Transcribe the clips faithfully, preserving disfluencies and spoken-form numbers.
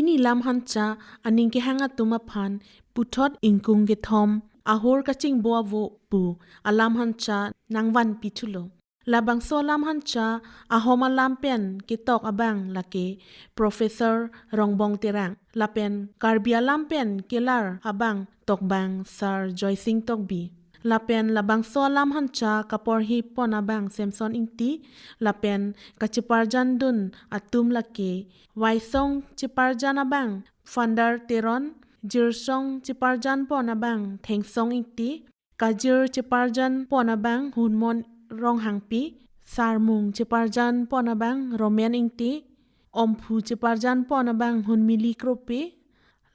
Pini lam hancha aning kehang atum aphan puthot ingkung kethom ahor kachingbo avo pu alam hancha nangvanpi thulo. Labangso alam hancha ahom alam pen ketok abang lake Professor Rongbong Terang, lapen Karbi alam pen kelar abang tokbang Sar Joysing Tokbi. Lapen labangso alam hancha kaporhi pon abang Samson Ingti, lapen kacheparjan dun atum lake Waisong cheparjan abang Fandar Teron, Jirsong cheparjan pon abang Thengsong Ingti, Kajir cheparjan pon abang Hunmon Ronghangpi, Sarmung cheparjan pon abang Romen Ingti, Omphu cheparjan pon abang Hunmili Kropi,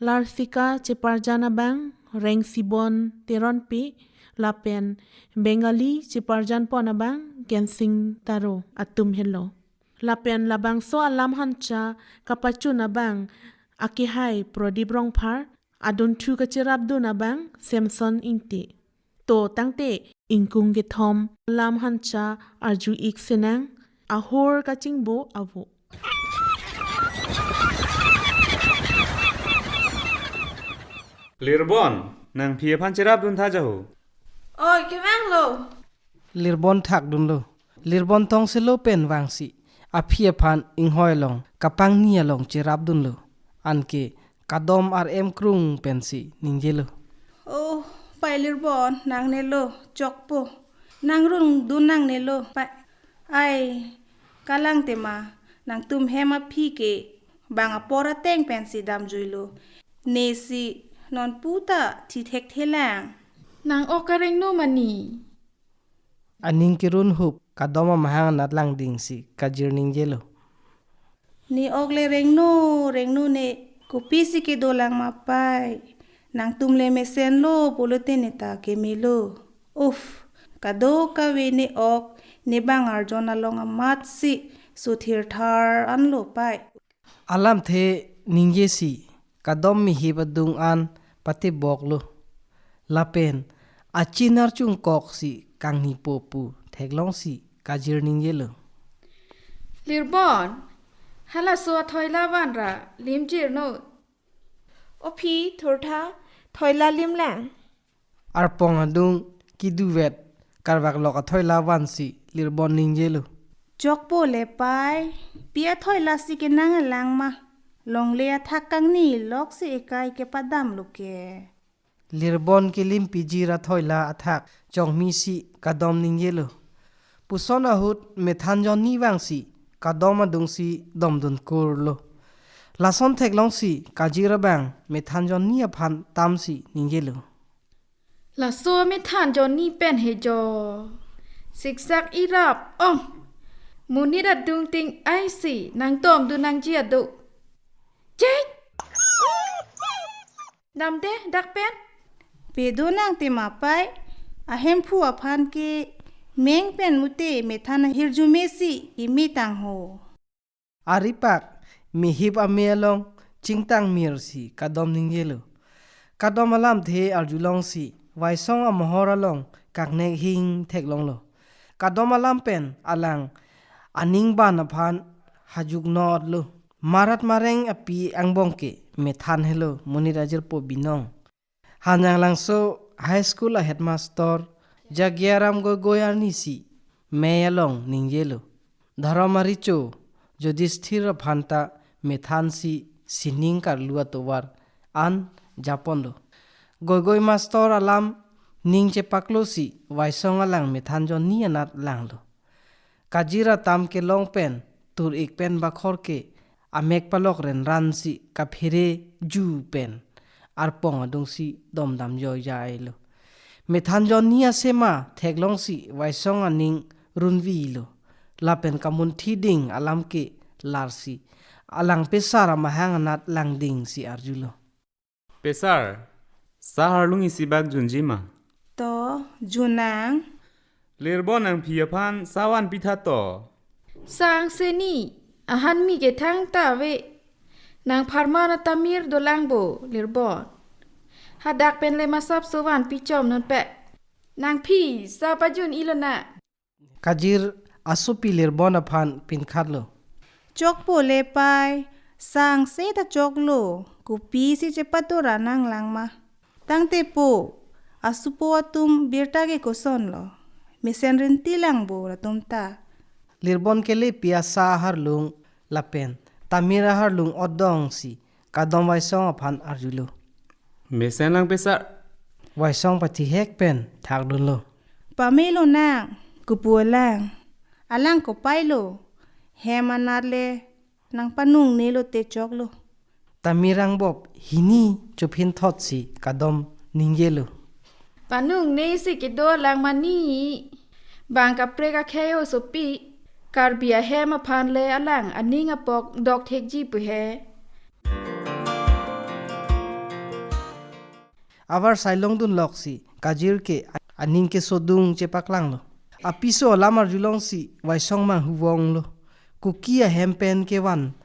Larsika cheparjan abang Rengsibon Teronpi, lapen Bengali cheparjan pon abang Gensing Taro atum helo. Lapen labangso alam hancha kapachun abang akehai Prodip Rongphar, adunthu kacherap dun abang Samson Ingti. To tangte ingkung kethom lam hancha arju-ik sinang, ahor kachingbo avo. Lirbon, nangphi aphan cherap dun tha jahu. Oi, kevanglo. Lirbon thak dunlo. Lirbon tongselo pen vangsi aphi aphan inghoi along kapangni along cherap dunlo. Anke kadom arem krung pensi ningjelo. Oh, pai Lirbon, nangnelo, chokpo. Nangrung dun nangnelo, pai. Ai, kalang tema, nangtum hem aphi ke bang apor ateng pensi damjuilo. Nesi non puta thi thekthelang. Nang-ok karengno mani. Aning kerun hup kadom amahang anat langdingsi Kajir ningjelo. Ne ok le rengno, rengno ne, kopisi kedolang ma pai. Nangtum le mesenlo pulote ne ta kemelo. Uf, kadokave ne ok, ne bang arjon along amatsi suthir thar anlo pai. Alamthe ningjesi kadom mehip adung an pateboklo. Lapen achin archungkoksi kangnipo pu theklongsi Kajir ningjelo. Lirbon, halaso athoila vanra limjirno. O phi, thurtha, thoila limlang. Arpong adung kiduvet karvak lok athoila vansi Lirbon ningjelo. Chokpo le pai, pi athoilasi kenang alang ma. Longle athak kangni loksi ekai kepadamlo ke. Lirbon kelimpi jir athoila athak chongmisi kadom ningjelo. Puson ahut methan jonni vangsi kadom adungsi domdun kurlo. Lason theklongsi Kajir abang methan jonni aphan tamsi ningjelo. Laso methan jonni pen he jo. Siksak irap ong. Monit adung ting aisi nangtomdun nangji ado. Jai! Damde, dak pen. Pedo nang tema pai, ahemphu aphan ke meng pen mute methan ahirjume si imi tangho. Aripak mehip ame along chingtang mirsi kadom ningjelo. Kadom alamthe arjulongsi Waisong amohor along kaknek hing theklonglo. Kadom alam pen alang aning ban aphan hajuknotlo. Marat mareng api angbong ke methan helo monit ajirpo binong. Hanjanglangso High School a headmaster Jagyaram Gogoi arnisi mei along ningjelo. Dhorom aricho Judisthir aphan ta methansi sining karlu atovar an japonlo. Gogoi master alam ning chepaklosi Waisong alang methan jonni anat langlo. Kajir atam kelong pen tur-ik pen bakhor ke amek palok renransi kaphere ju pen arpong adungsi domdam joijailo. Methan jonni asema theklongsi Waisong aning runvilo. Lapen kamunthi ding alam ke larsi alang pesar amahang anat langdingsi arjulo. Pesar, sa harlung isi bak junji ma? To, junang. Lirbon nangphi aphan sa vanpi tha to. Sang seni, ahan mi ke thangta ave. Nang pharman atamir dolang bo, Lirbon. Hadak pen le masap so vanpi chom non pe. Nangphi, sa pajun ilo na. Kajir asopi Lirbon aphan pinkhatlo. Chokpo le pai, Sangse ta choklo, kopisi chepatura nanglang ma. Tangte po, asupo atum birta ke kosonlo? Mesen rinti lang bo latum ta. Lirbon kelepi asa aharlung lapen tamir aharlung odong si kadom Waisong aphan arjulo. Mesen lang pe sir. Waisong pathihek pen thakdunlo. Pamelo nang, kopu alang. Alang kopai lo. Hem anat le nangpanungne lote choklo. Tamir angbop hini chophin thot si kadom ningjelo. Panungne si kedo alang mani. Bang kaprek akhei osopi. Karbi ahem aphan le alang aning apok dok thekji pu he. Avar sailongdun lok si Kajir ke aning kesodung chepaklanglo. Apiso alam arjulong si Waisong manghu vonglo. Kuki ahem pen kevan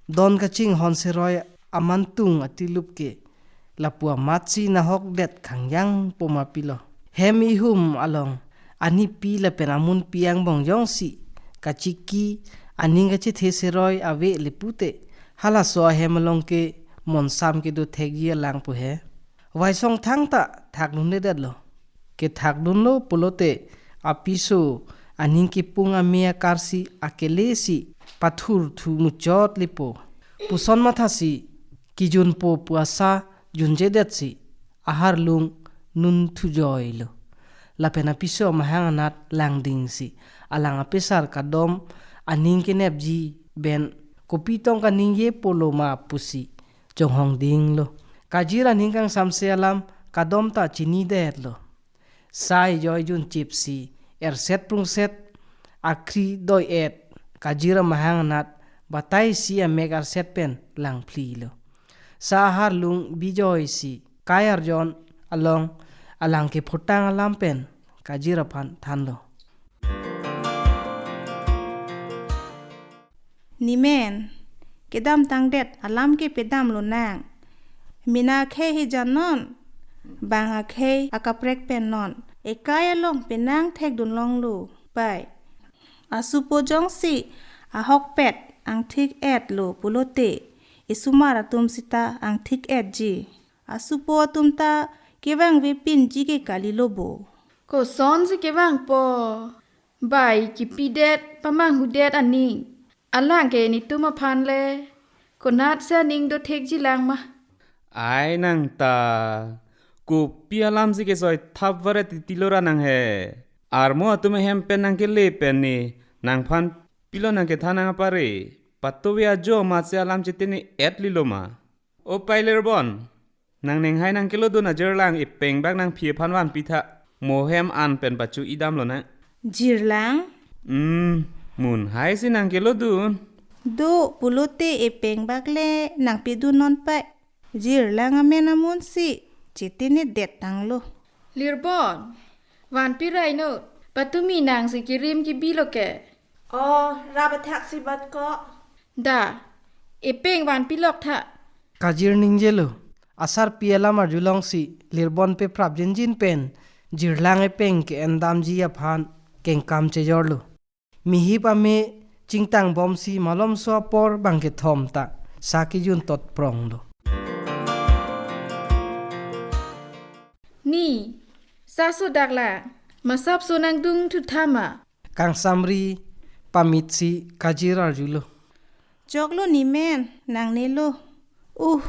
don kachinghon seroi amantung atilup ke lapu amat si nahokdet khangjang poma pilo. Hem ihum along anipi lapen amunpi angbong jongsi kachiki aning kachethe seroi ave le pute, halaso ahem along ke monsam kedo thekji alang pu he. Waisong thangta thakdunledetlo. Kethakdunlo pulote apiso aning kipung ame akarsi akele si pathurthu muchot lipo. Puson mathasi kijunpo pu asa junjedet si aharlung nun thujoilo. Lapen apiso amahang anat langding si alang apisar kadom aning kenepji pen kopi tong kaningje polo ma pusi chonghong dinglo. Kajir aning kangsamse alam kadom ta chinidetlo. Sai joi junchip si erset prungset akhri doi-et Kajir amahang anat batai si amek arset pen langphlilo. Sa aharlung bijoi si kai arjon along alang kephotang alam pen Kajir aphan thanlo. Nimen, kedam tangdet alam ke pedamlo nang. Mina akhei he janon, bang akhei akaprek pen non. Ekai along penang thekdun longlo pai. Asupo jongsi ahokpet angthik-etlo pulote, esumar atum sita angthik-etji. Asupo atum ta kevangve pinji ke kalilo bo. Kosonsi kevangpo? Bai kipidet pamanghudet aning. Alang ke netum aphan le konatsi aning do thekji lang ma? Ai nang ta, kopi alam si kesoi thap varet titilo ra nang he. Armo atum ahem pen nang kele pen ne, nangphan pilo nang kethan nang apare. Patuve ajo amatsi alam chetene-etlilo ma? O pai Lirbon, nang nenghai nang kelodun ajirlang epeng bak nangphi aphan vanpi tha. Mo hem an pen pachu-i damlo nang. Jirlang? Hmm, munhai si nang kelodun. Do pulote epeng bak le nangpidun non pai. Jirlang amen amun si chetenedet tanglo. Lirbon, vanpi rai no, patumi nang si kirim kibilo ke. O, rap athak si bat ko. Da, epeng vanpilok tha. Kajir ningjelo. Asarpi alam arjulong si Lirbon pe prapjinjin pen jirlang epeng ke-endamji aphan kengkam chejorlo. Mihip ame chingtang bom si malomso apor bang kethom ta sa kijun tot pronglo. Ni, sa sodak la, masap so nangdung thuthama. Kangsamri pamit si Kajir arjulo. Choklo nimen, nangnelo. Uh,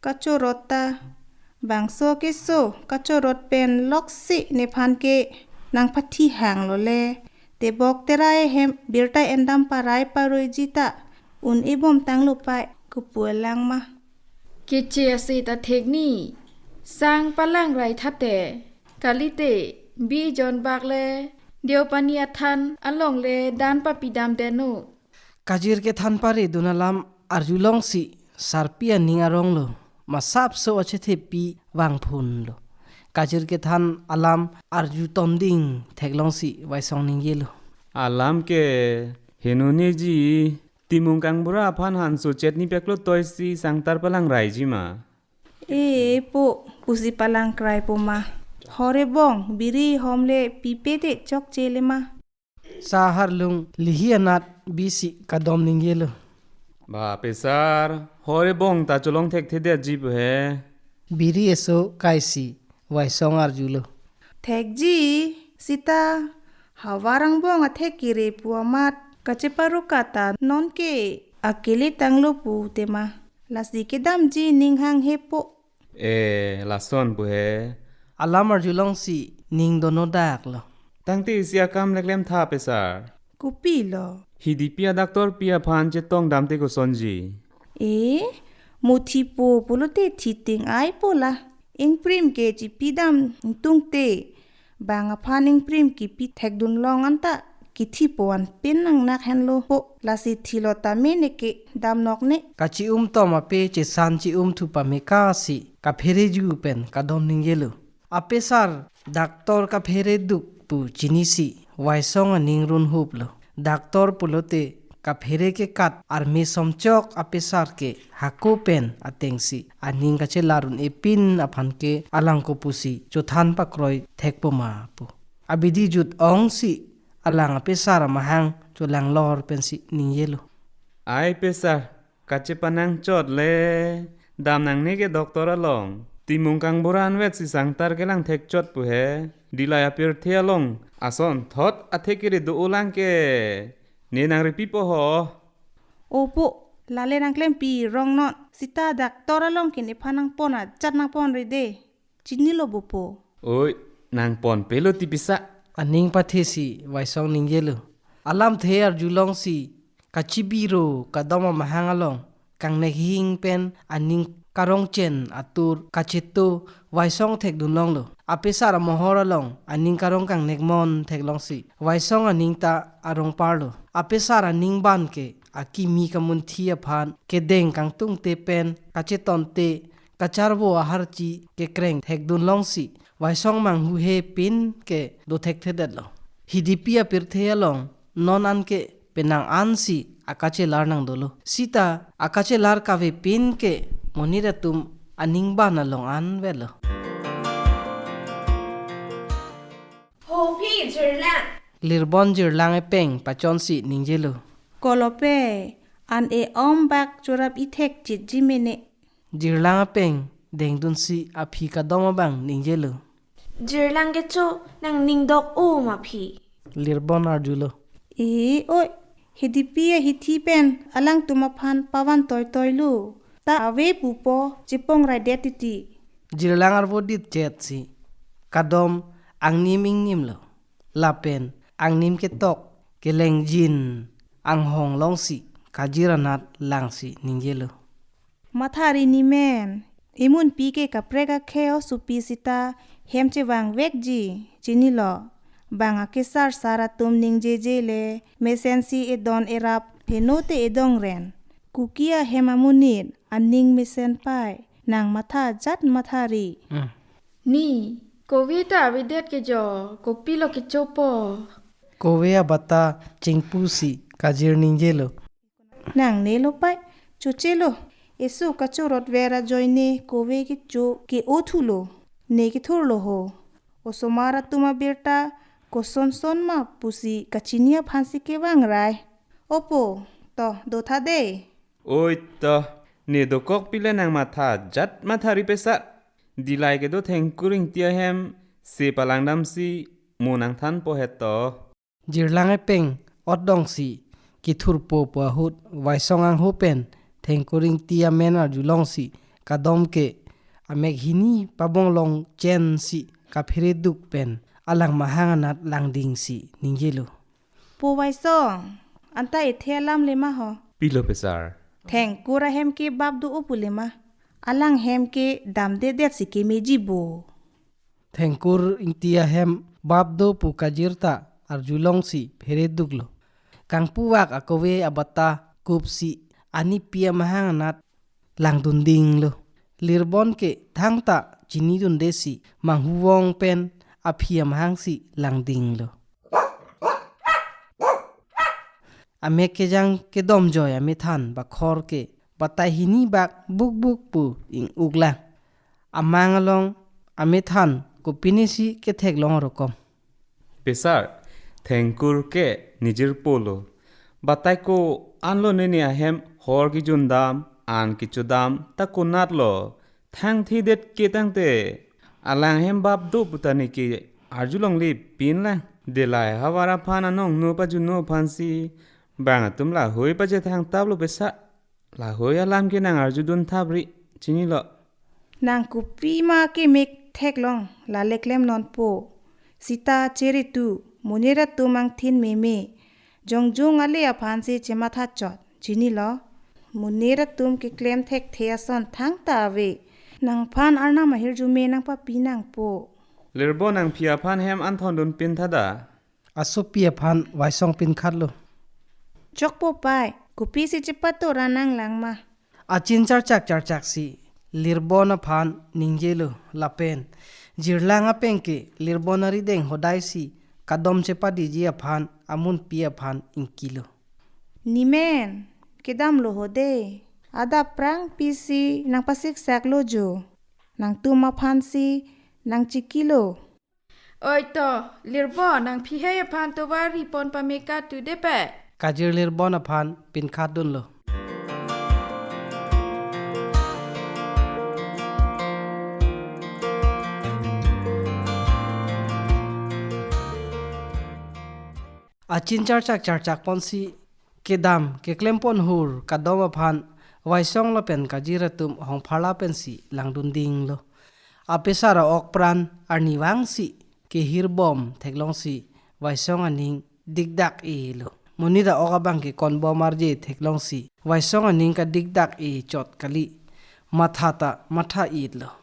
kachorot ta. Bangso keso kachorot pen loksi nephan ke nangpathi hanglo le. Tebok terai hem birta endam parai paroiji ta un-e bom tanglo pai, kopu alang ma. Keche ase ta thek ni. Sang palangrai thate. Kalite, bi jon bak le Deopani athan along le dan papidam deno. Kajir kethan paridun alam arjulong si sarpi aning aronglo, masapso achethepi vangphunlo. Kajir kethan alam arju tonding theklong si Waisong ningjelo. Alam ke henone ji, Timung Kangbura aphan hanso chetni peklo toi si sangtar palangraiji ma? E po, pusi palangkrai po ma? Hore bong, biri hom le pipe te chokche le ma? Sa harlung lihi anat bisi kadom ningjelo. Ba pesar, hore bong ta cholong thekthedetji pu he. Biri eso kaisi, Waisong arjulo. Thekji, sita, havar angbong athek kere pu amat, kacheparuka ta nonke akele tanglo pu tema. Lasi kedamji ning hanghepo. E, lason pu he. Alam arjulongsi ning donodak lo. Tangte isi akam leklem tha pesar. Kopilo? Hidipi a-doctor pi aphan chetong damte kosonji. E, mo thipo pulote thiteng ai pola. Ingprim ke chipi dam ingtungte. Bang aphan ingprim kipi thekdun long anta kithipo anpin nangnak henlo po, lasi thilo tame neke damnok ne. Kachi-um tom ape chesan chi-um thu pameka si kaphereju pen kadom ningjelo. Apesar doctor kaphereduk pu chinisi Waisong aning runhuplo. Doctor pulote kaphere kekat arme somchok apesar ke hako pen atengsi aning kachelar un-epin aphan ke alang kopusi chothan pakroi thekpo ma pu. Abidi jut ongsi alang apesar amahang cholanglor pensi ningjelo. Ai pesar, kachepanangchot le, dam nangne ke doctor along. Timung kangbura anvetsi sangtar kelang thekchot pu he. Dilai apirthe along ason thot athek kere do-olang ke. Ne nangripipo ho. Opo, lale nangklempi rong non. Sita doctor along ke nephan nangpon ajat nangponre de. Chinilo bopo. Oi, nangponpelo ti pisa. Aning pathesi Waisong ningjelo. Alamthe arjulongsi kachibiro kadom amahang along kangnek hing pen aning karongchen atur kacheto Waisong thekdun longlo. Apesar amohor along aning karong kangnek mon theklongsi Waisong aning ta arong parlo. Apesar aning ban ke akimi kamunthi aphan kedeng kangtungte pen kachetonte kacharvo aharchi kekreng thekdun longsi Waisong manghuhe pin ke do thekthedetlo. Hidipi apirthe along non an ke penang ansi akachelar nangdolo. Sita akachelar kave pin ke monit atum aning ban along anvetlo. Ho phi jirlang. Lirbon jirlang epeng pachonsi ningjelo. Kolope, an e-om bak chorap ithek chitji mene. Jirlang apeng dengdunsi aphi kadom abang ningjelo. Jirlang kecho nangning dok-o ma phi? Lirbon arjulo. E oi, Hidipi ahithi pen alangtum aphan pavan toitoilo. Ta ave pupo chepong raidet titi. Jirlang arvodit chetsi kadom angnim ingnimlo. Lapen angnim ketok kelengjin anghong longsi kajir anat langsi ningjelo. Mathari ni men, imunpi ke kaprek akhei osopi sita hem chevangvekji, chinilo. Bang akesarsar atum ningjeje le mesensi edon erap pheno te edongren. Kuki ahem amonit aning mesen pai, nang matha jat mathari. Hmm. Ni, kove ta avedet ke jo, kopilo kechopo? Kove abata chingpusi kajir ningjelo. Nangnelo pai, chochelo. Eso kachorot ver ajoine kove kecho ke-o thulo. Ne kethurlo ho. Osomar atum abirta kosonson ma pusi kachini aphansi kevangrai. Opo, to, dotha de. Oi to, ne dokok pile nang matha jat mathari pesar. Dilai kedo Thengkur Ingti ahem se palangdamsi mo nangthanpo het to. Jirlang epeng otdongsi kethurpo pu ahut Waisong angho pen Thengkur Ingti amen arjulongsi kadom ke amek hini pabonglong chensi kaphere duk pen alang mahang anat langdingsi ningjelo. Po Waisong, anta ethe alam lema ho. Pilo pesar. Thengkur ahem ke bap do-o pu lema. Alang hem ke damdedetsi kemeji bo. Thengkur Ingti ahem bap do pu kajir ta arjulongsi phere duklo. Kangpuak akove abata kupsi anipi amahang anat langdundinglo. Lirbon ke thangta chinidundesi manghuvong pen aphi amahangsi langdinglo. Amek kejang kedomjoi amethan bakhor ke batai hini bak bukbuk pu ing-uklang. Amang along amethan kopinesi ketheklong rokom. Pesar, Thengkur ke nejirpo lo. Batai ko-anlo nene ahem Hor kejun dam, an kecho dam, ta konatlo. Thangthedet ke tangte. Alang hem bap do pu ta neke arjulongle pinlang. Delai havar aphan anong no pajuno aphansi bang atum lahoi pachethang taplo pesa. Lahoi alam ke nang arjudun thapri, chinilo. Nang kopima kemek theklong, lale klem nonpo. Sita cheritu, monit atum angthin meme. Jongjong ale aphansi chematha chot, chinilo. Monit atum keklem thekthe ason thangta ave. Nangphan arnam ahirjume nangpapi nangpo. Lirbon, nangphi aphan hem anthondun pin tha da. Asopi aphan Waisong pinkhatlo. Chokpo pai, kopisi chepatora nanglang ma? Achin charchak charchak si Lirbon aphan ningjelo lapen jirlang apeng ke Lirbon arideng hodai si kadom chepadiji aphan amunpi aphan ingkilo. Nimen, kedamlo ho de. Adap prang pisi nangpasiksaklo jo. Nangtum aphansi nangchikilo. Oi to, Lirbon, nangphi hei aphan tovar ripon pameka tu de pe. Kajir Lirbon aphan pinkhatdunlo. Achin charchak charchak ponsi kedam keklem pon hur kadom aphan Waisong lapen Kajir atum Hongpharla pensi langdundinglo. Apisar a-ok pran arnivangsi kehirbom theklongsi Waisong aning dikdak-elo. Monit a-ok abang ke konbom arje theklongsi Waisong aning kadikdak-e chot kali. Matha ta matha-etlo.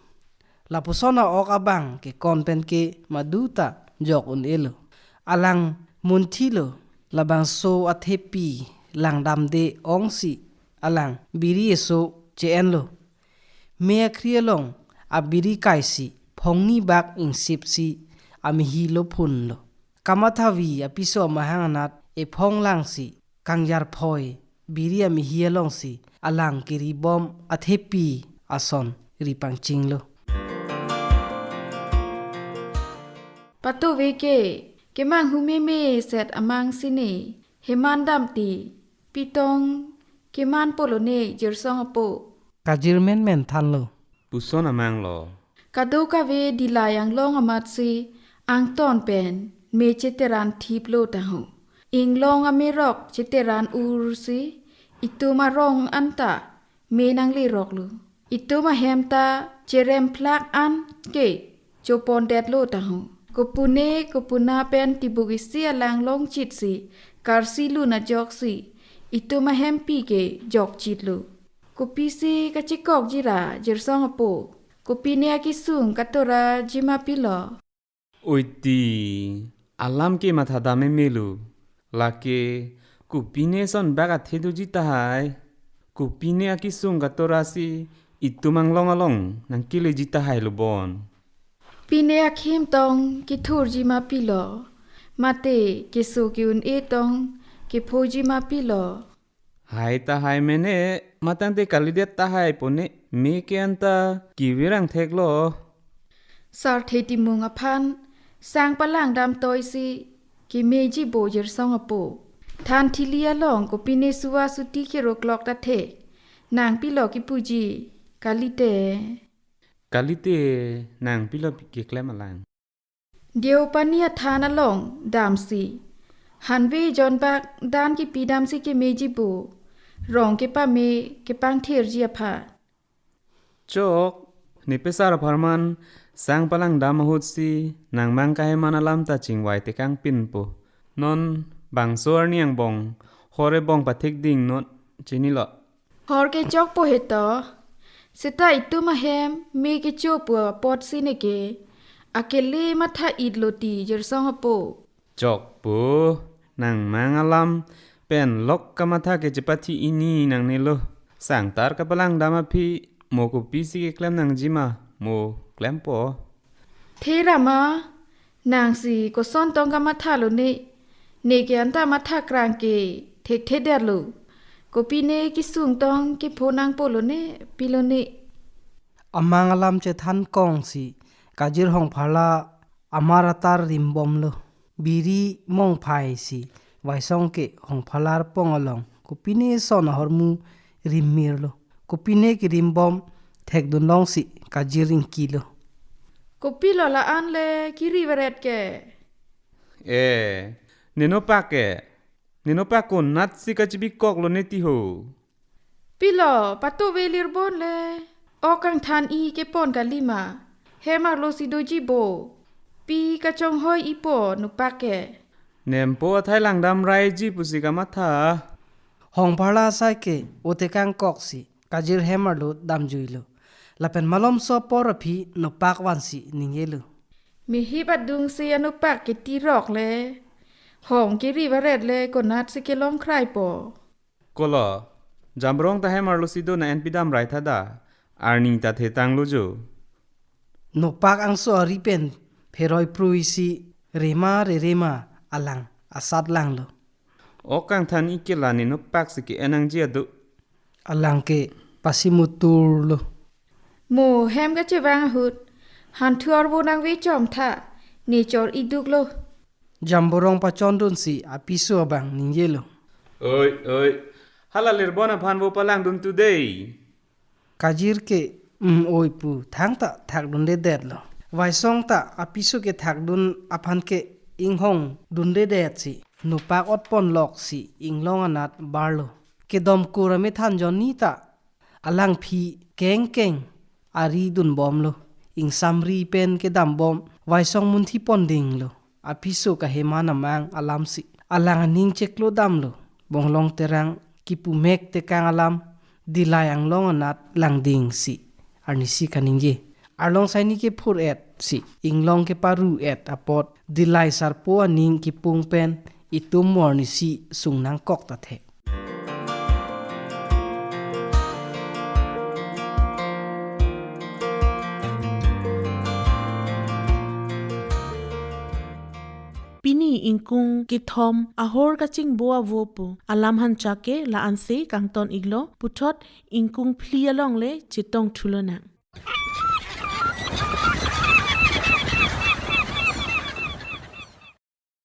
Lapuson a-ok abang ke kon pen ke madu ta jok un-elo. Alang munthilo, labangso athepi langdamde ongsi alang biri eso che-enlo. Me akhri along abiri kaisi phongni bak ingsipsi amehilo phunlo. Kamathavi apiso amahang anat ephong langsi kangjarphoi biri amehi alongsi alang keribom athepi ason ripangchinglo. Patuve ke, kemang humeme set amang sine, heman damti, pitong, keman polo ne Jirsong apo. Kajir menmen thanlo. Puson amanglo. Kadokave Dilai anglong amatsi angton pen me cheteran thiplo taho. Inglong amerok cheteran ursi itum arong anta me nangleroklo. Itum ahem ta cheremphlak an ke chopondetlo taho. Kopune kopuna pen tibuk isi alang longchitsi karsi lun ajoksi itum ahempi ke jokchitlo. Kopisi kachekokjira Jirsong apo? Kopine akesung katorajima pilo? Oi ti, alam ke mathadam memelo. Lake, kopine son bak athe doji tahai. Kopine akesung katorasi itum anglong along nangkeleji tahai lo bon. Pine akhim tong kethurjima pilo? Mate keso ke-un-e tong kephojima pilo? Hai tahai mene, matangte kalidet tahai pone, me ke anta kevirang theklo. Sarthe Timung aphan sang palangdam toisi kemeji bo Jirsong apo. Than thili along kopine suva suti keroklok ta the. Nangpilo kepuji, kalite. Kalite, nangpilo keklem alang. Deopani athan along damsi hanve jonbak dan kepidamsi kemeji bo. Rong kepame kepangthirji aphan. Chok, ne pesar apharman sang palangdam ahutsi nangmang kaheman alam ta chingvai tekang pinpo. Non bangso arni angbong hor ebong pathik ding non, chinilo. Hor ke chokpo he to. Seta itum ahem me kecho pu apotsi neke akele matha-etlo ti Jirsong apo. Chokpo, nangmang alam pen lok kamatha ke chepathi ini nangnelo. Sangtar kapalangdam aphi mo kopisi keklem nangjima, mo klempo. Therama, nangsi koson tong kamathalo ne? Neke anta mathakrang ke thekthedetlo. Kopine kesung tong kepho nangpolo ne, pilo ne? Amang alam chethan kongsi Kajir Hongpharla amar atar rimbomlo. Biri mongphaisi Waisong ke Hongpharla arpong along kopine son ahormu rimmirlo. Kopine kerimbom thekdunlongsi Kajir ingkilo. Kopilo la-an le kiri varet ke? E, nenopak ke? Nenopak konatsi kachibikoklo neti ho? Pilo, patu velir bon le. O kangthan-i kepon kalima. Hem arlo si doji bo. Pi kachonghoi-ipo nopak ke? Nempo athai langdamraiji pusi kamatha. Hong parla asai ke, ote kangkoksi Kajir hem arlo damjuilo. Lapen malomso apor aphi nopak vansi ningjelo. Mehip adungsi anopak ketirok le. Hong kiri varet le konatsi kelongkraipo? Kolo, Jamborong ta hem arlo si do na enpi damrai tha da. Arni ta thetanglo jo. Nopak angso ari pen pheroi pruisi rema rerema alang asat langlo. O kangthan-i ke la nenopaksi ke-en nangji ado. Alang ke pasimuturlo. Mo hem kachevang ahut, hanthu arvo nangvechom tha, ne chor-iduklo. Jamborong pachondunsi apiso abang ningjelo. Oi, oi. Hala lirbon aphan vo palangdun tu dei. Kajir ke, mm, oi pu, thangta thakdundedetlo. Vaisong ta apiso kethakdun aphan ke inghongdundedetsi. Nopak otponloksi inglong anat barlo. Kedom kur amethan jonni ta alangphi kengkeng ari dunbomlo. Ingsamri pen kedambom, Vaisong munthi pondinglo. Apiso kaheman amang alamsi. Alang aning cheklo damlo. Bonglong Terang kipu mek tekang alam, Dillai anglong anat langdingsi. Arnisi kaningje. Arlong saini kephur-et si. Inglong keparu-et apot. Dillai sarpo aning kipung pen. Itum mo arnisi sung nangkok ta the. Pini ingkung kethom ahor kachingbo avo pu alam hancha ke la-ansi kangton-iklo, puthot ingkung phli along le chetong thulonang.